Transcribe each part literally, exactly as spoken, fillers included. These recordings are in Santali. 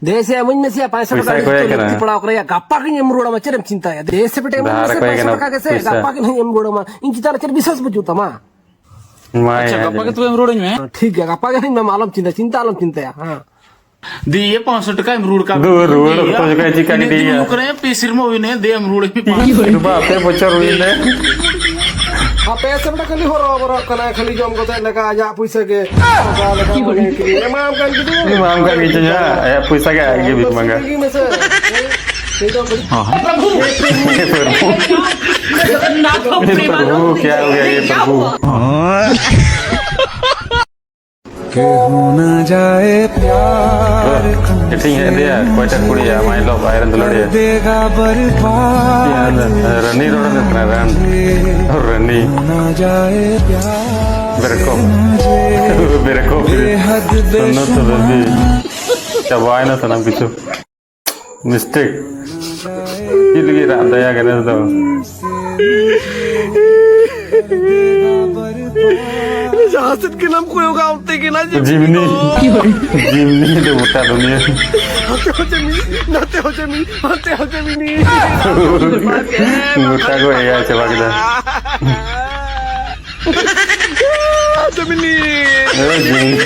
ᱫᱮ ᱥᱮ ᱮᱢᱟᱹᱧ ᱢᱮᱥᱮᱭᱟ, ᱯᱟᱸᱪᱥᱚ ᱴᱟᱠᱟ ᱠᱚᱭᱮ ᱱᱤᱛᱚᱜ ᱠᱟᱱᱟ᱾ ᱞᱟᱹᱠᱛᱤ ᱯᱟᱲᱟᱣ ᱠᱟᱱᱟ, ᱜᱟᱯᱟ ᱜᱤᱧ ᱮᱢ ᱨᱩᱣᱟᱹᱲ ᱟᱢᱟ, ᱪᱮᱫ ᱮᱢ ᱪᱤᱱᱛᱟᱹᱭᱟ? ᱫᱮ ᱥᱮ ᱵᱮᱴᱟ, ᱮᱢᱟᱹᱧ ᱫᱷᱟᱨ ᱢᱮᱥᱮ ᱠᱚᱭᱮ ᱯᱟᱸᱪᱥᱚ ᱠᱟᱱᱟ ᱴᱟᱠᱟ ᱜᱮᱥᱮ, ᱯᱚᱭᱥᱟ᱾ ᱜᱟᱯᱟ ᱜᱮ ᱱᱟᱦᱟᱜ ᱮᱢ ᱨᱩᱣᱟᱹᱲ ᱟᱢᱟ, ᱤᱧ ᱪᱮᱛᱟᱱ ᱨᱮ ᱪᱮᱫ ᱵᱤᱥᱣᱟᱥ ᱵᱟᱹᱪᱩᱜ ᱛᱟᱢᱟ? ᱢᱟᱭ ᱟᱪᱪᱷᱟ, ᱜᱟᱯᱟ ᱜᱮ ᱛᱚᱵᱮ ᱮᱢ ᱨᱩᱣᱟᱹᱲᱟᱹᱧ ᱢᱮ᱾ ᱴᱷᱤᱠ ᱜᱮᱭᱟ, ᱜᱟᱯᱟ ᱜᱮ ᱱᱟᱦᱟᱜ ᱮᱢᱟ, ᱟᱞᱚᱢ ᱪᱤᱱᱛᱟᱹᱭᱟ, ᱪᱤᱱᱛᱟ ᱟᱞᱚᱢ ᱪᱤᱱᱛᱟᱹᱭᱟ᱾ ᱦᱮᱸ᱾ ᱫᱤᱭᱮ ᱯᱟᱸᱪᱥᱚ ᱴᱟᱠᱟ ᱮᱢ ᱨᱩᱣᱟᱹᱲ ᱠᱟᱜ ᱫᱩ ᱢᱮ᱾ ᱨᱩᱣᱟᱹᱲ ᱫᱤᱭᱮ ᱚᱠᱛᱚ ᱡᱚᱠᱷᱚᱱ ᱪᱤᱠᱟ ᱤᱱᱟᱹᱜ ᱫᱤᱱ ᱜᱤᱰᱤᱭᱟ? ᱦᱩᱭᱩᱜ ᱠᱟᱱᱟ, ᱯᱮ ᱥᱮᱨᱢᱟ ᱦᱩᱭᱱᱟ, ᱫᱮ ᱮᱢ ᱨᱩᱣᱟᱹᱲ ᱟᱹᱧ ᱢᱮ ᱯᱟᱸᱪᱥᱚ᱾ ᱵᱟᱨ ᱯᱮ ᱵᱚᱪᱷᱚᱨ ᱦᱩᱭᱱᱟ᱾ ᱟᱯᱮ ᱥᱮᱫ ᱫᱚ ᱠᱷᱟᱹᱞᱤ ᱦᱚᱨᱚ ᱵᱚᱨᱚᱜ ᱠᱟᱱᱟ, ᱠᱷᱟᱹᱞᱤ ᱡᱚᱢ ᱠᱚᱛᱮ ᱞᱮᱠᱟ ᱟᱡᱟᱜ ᱯᱩᱭᱥᱟᱹ ᱜᱮ᱾ ᱚᱠᱟ ᱞᱮᱠᱟ ᱢᱚᱱᱮ ᱠᱤᱫᱤᱧ, ᱮᱢᱟᱢ ᱠᱟᱱ ᱜᱤᱫᱟᱹᱨ᱾ ᱮᱢᱟᱢ ᱠᱟᱱ ᱜᱤᱫᱟᱹᱨ, ᱟᱭᱟᱜ ᱯᱩᱭᱥᱟᱹ ᱜᱮ ᱟᱡ ᱜᱮ ᱵᱤᱱ ᱢᱟᱸᱜᱟ᱾ ᱥᱤᱸᱜᱤ ᱢᱮᱥᱮ᱾ ᱱᱤᱛ ᱫᱚ ᱠᱟᱹᱴᱤᱡ ᱦᱮ ᱯᱨᱚᱵᱷᱩ, ᱦᱮ ᱯᱨᱚᱵᱷᱩ, ᱠᱭᱟ ᱦᱳ ᱜᱟᱭᱟ ᱭᱮ ᱯᱨᱚᱵᱷᱩ? ᱠᱮᱦᱚᱸ ᱱᱟ ᱡᱟᱭᱮ ᱯᱭᱟᱨ ᱛᱩᱢᱥᱮ, ᱮᱴᱷᱤᱧ ᱦᱮᱡ ᱫᱮᱭᱟ, ᱚᱠᱚᱭᱴᱟᱜ ᱠᱩᱲᱤᱭᱟ, my love, ᱟᱡᱨᱮᱱ ᱫᱩᱞᱟᱹᱲᱤᱭᱟᱹ᱾ ᱠᱟᱨ ᱫᱮᱜᱟ ᱵᱟᱨᱵᱟᱫ᱾ ᱨᱟᱱᱤ ᱨᱚᱲ ᱫᱚ ᱠᱟᱱᱟ, ᱨᱟᱱ᱾ ᱨᱟᱱᱤ᱾ ᱠᱮᱦᱚᱸ ᱱᱟ ᱡᱟᱭᱮ ᱯᱭᱟᱨ ᱵᱮᱨᱠᱚ᱾ ᱛᱩᱢᱥᱮ, ᱵᱮᱨᱠᱚ, ᱵᱮᱨᱠᱚ᱾ ᱵᱮᱦᱟᱫ ᱥᱩᱱᱱᱚᱛ ᱵᱮᱥᱩᱢᱟᱨ᱾ ᱵᱮᱵᱤ᱾ ᱪᱟᱵᱟᱭᱮᱱᱟ ᱥᱟᱱᱟᱢ ᱠᱤᱪᱷᱩ᱾ ᱢᱤᱥᱴᱮᱠ᱾ ᱪᱮᱫ ᱞᱟᱹᱜᱤᱫ ᱨᱟᱜ ᱫᱟᱭᱟ ᱜᱮᱱᱮᱥ ᱫᱚ? ᱡᱟᱦᱟᱸ ᱥᱮᱫ ᱜᱮ ᱱᱟᱢ ᱠᱚᱭᱚᱜᱟ, ᱚᱱᱛᱮ ᱜᱮ ᱱᱟ ᱡᱤᱢᱱᱤ᱾ ᱡᱤᱢᱱᱤ᱾ ᱡᱤᱢᱱᱤ ᱫᱚ ᱜᱚᱴᱟ ᱫᱩᱱᱤᱭᱟᱹ᱾ ᱦᱟᱱᱛᱮ ᱦᱚᱸ ᱡᱤᱢᱱᱤ, ᱱᱟᱛᱮ ᱦᱚᱸ ᱡᱤᱢᱱᱤ, ᱦᱟᱱᱛᱮ ᱦᱚᱸ ᱡᱤᱢᱱᱤ᱾ ᱜᱚᱴᱟ ᱠᱚ ᱮᱭᱟᱭ ᱪᱟᱵᱟ ᱠᱮᱫᱟ᱾ ᱡᱤᱢᱱᱤ᱾ ᱮ, ᱡᱤᱢᱱᱤ᱾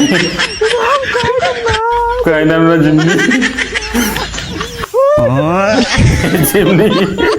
ᱚᱠᱟᱭᱮᱱᱟᱢ ᱱᱟ ᱡᱤᱢᱱᱤ? ᱡᱤᱢᱱᱤ᱾